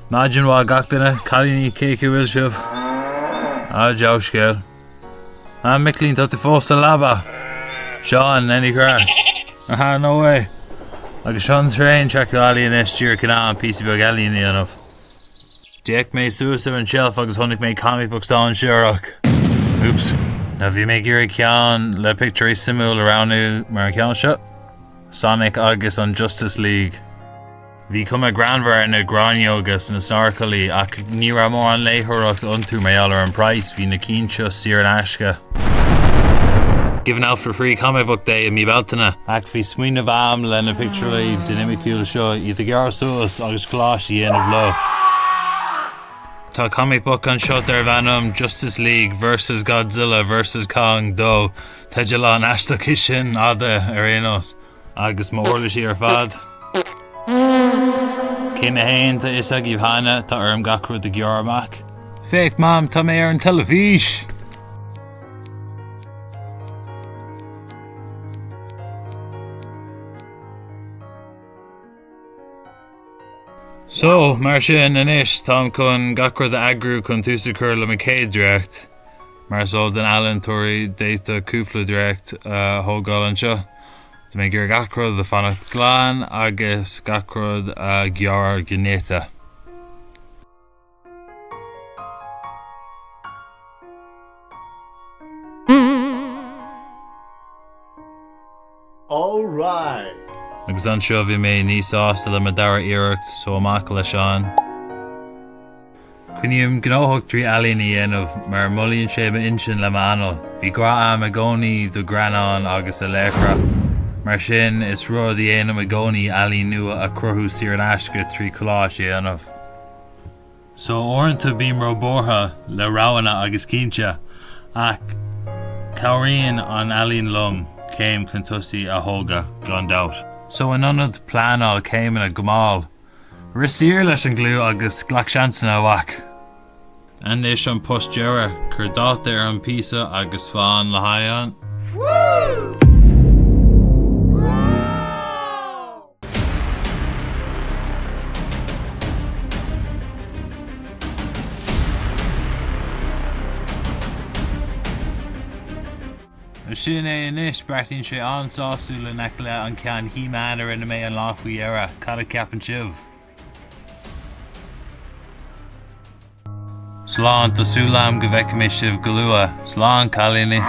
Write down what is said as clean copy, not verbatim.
Maidin mhaith gach duine, cailíní cén chaoi a bhfuil sibh? Ah, dea-scéal. Ah, Micilín, tá tú fós sa leaba! Seán, any craic? Ah, no way! Agus seo an traein seiceálaí anois díreach in am píosa beag ealaín a dhéanamh. D'fhéach mé suas ar an tseilf agus chonaic mé comic books dainséarach. Oops. Now bhí mé ag iarraidh ceann le pictiúirí suimiúil a roghnú mar an ceann seo. Sonic agus an Justice League. Bhí cuma greannmhar ar na gráinneoga sna snorcailí ach ní raibh mórán léitheoireacht iontu mar gheall ar an praghas, bhí na cinn seo saor in aisce. Giving out for free comic book day i mí Bealtaine. Ach bhí smaoineamh a'm le na pictiúirí dinimiciúla seo, iad a ghearradh suas agus colláis a dhéanamh leo. Tá comic book anseo darb ainm Justice League vs Godzilla vs Kong 2, teideal an-aisteach é sin, fhada ar aon nós. Agus m'uirlisí ar fad. Céim a haon, tá fhios agaibh cheana, tá orm gach rud a ghearradh amach. Féach, Mam, tá mé ar an teilifís! So, mar sin, anois táim chun gach rud a eagrú chun tús a chur le mo chéad dréacht. Mar is eol d'ealaíontóirí, d'fhéadfadh cúpla dréacht a thógáil anseo. Tá mé ag iarraidh gach rud a fanacht glan agus gach rud a ghearradh go néata. Alright! Agus anseo bhí mé níos sásta le mo dara iarracht, so amach leis an. Coinním gnóthach trí ealaín a dhéanamh mar mollaíonn sé m'intinn le m'anáil. Bhí grá a'm i gcónaí do ghreannáin agus do laochra. Mar sin is rud a dhéanaim i gcónaí ealaín nua a chruthú saor in aisce trí cholláis a dhéanamh. So uaireanta bím róbhuartha le roghanna agus cinnte, ach cabhraíonn an ealaín liom céim chun tosaigh a thógadh, gan dabht. So in ionad pleanáil céimeanna go mall, rith saor leis an gliú agus glac seansanna, a mhac! Anois an post deiridh, cuir dáta ar an píosa agus fan le haghaidh an. Woo! Sin é anois, breathnaíonn sé an-sásúil in aice le an ceann He-Man a rinne mé an lá faoi dheireadh, cad a ceapann sibh? Slán, tá súil agam go bhfeicfidh mé sibh go luath. Slán, cailíní!